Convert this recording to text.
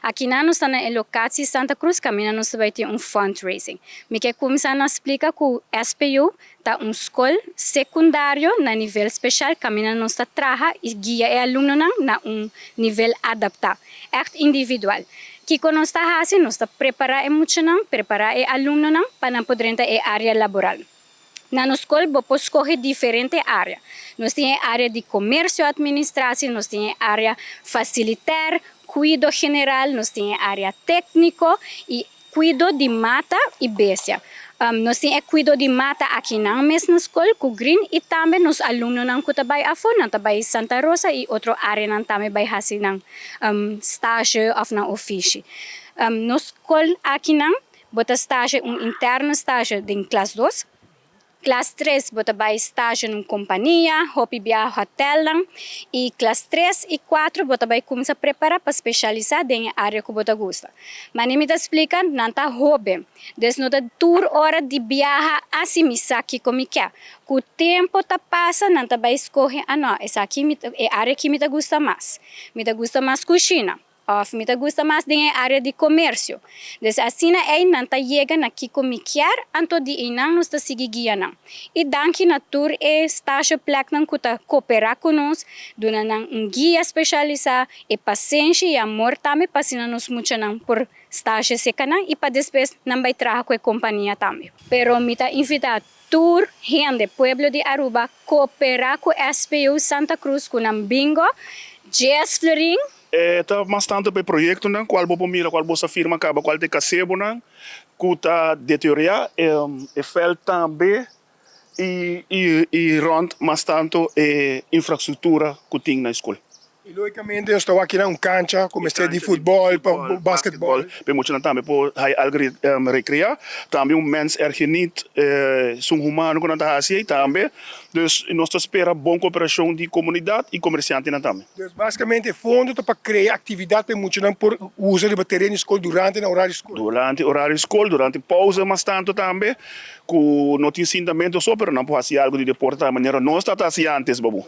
Aki nos ta na locatie Santa Cruz, caminda nos bay tin un fundraising. Mi kier cuminsa na splica cu SPU ta un scol secundario na nivel special, caminda nos ta traha y guia e alumnonan na un nivel adapta, echt individual. Kico nos ta haci? Nos ta prepara e muchanan, prepara e alumnonan pa nan por drenta e area laboral. Na nos scol, bo por scoge diferente area. Nos tin area di comercio administratie, nos tin area facilitair, cuido general, nos tin area tecnico y cuido di mata y bestia. Nos tin cuido di mata aki na mes scol, cu Green, y tambe nos alumnonan cu ta bay afo, nan ta bay Santa Rosa y otro areanan tambe bay haci nan stage of nan ofishi. Nos scol aki nan, bo ta stage un interne stage den klas 2. Klas 3, bo ta bay stage den compania, hopi bia hotel nan. Y klas 3 y 4, bo ta bay cuminsa prepara pa specialisa den area cu bo ta gusta. Mas mi ta splica, nan ta hoben. Dus no ta tur ora di biaha asina mi sa kico mi kier. Cu tempo ta pasa, nan ta bay scoge, ah no, esaki e area cu mi ta gusta mas. Mi ta gusta mas cushina. Of mi ta gusta mas den area di comercio. Dus asina ey nan ta yega na kico mi kier, anto di eynan nos ta sigui guia nan. Y danki na tur e stage pleknan cu ta coopera cu nos, duna nan un guia specialisa, e pasenshi y amor tambe pa asina nos muchanan por stage seca nan y pa despues nan bay traha cu e compania tambe. Pero mi ta invita tur hende, pueblo di Aruba, coopera cu SPU Santa Cruz cu nan bingo, 10 florin. Ta mas tanto pa proyectonan, cual bo mira, cual bo firma caba, cual ta gazebonan, cu ta deteriora, e veld tambe y rond mas tanto e infrastructura cu tin na scol. Y logicamente nos ta aki na un cancha, cu di futbol, basketball. Pa mucha tambe por hay algo recrea, tambe un mens er geniet, son humano cu ta haci tambe. Dus nos ta spera bon cooperacion di comunidad y comerciantenan tambe. Dus basicamente fondo ta pa crea actividad pa muchanan por usa e tereno di scol durante e horario di scol. Durante horario di scol, durante pausa mas tanto tambe, cu no tin sintamento so, pero nan por haci algo di deporte di manera nos ta haci antes, babu.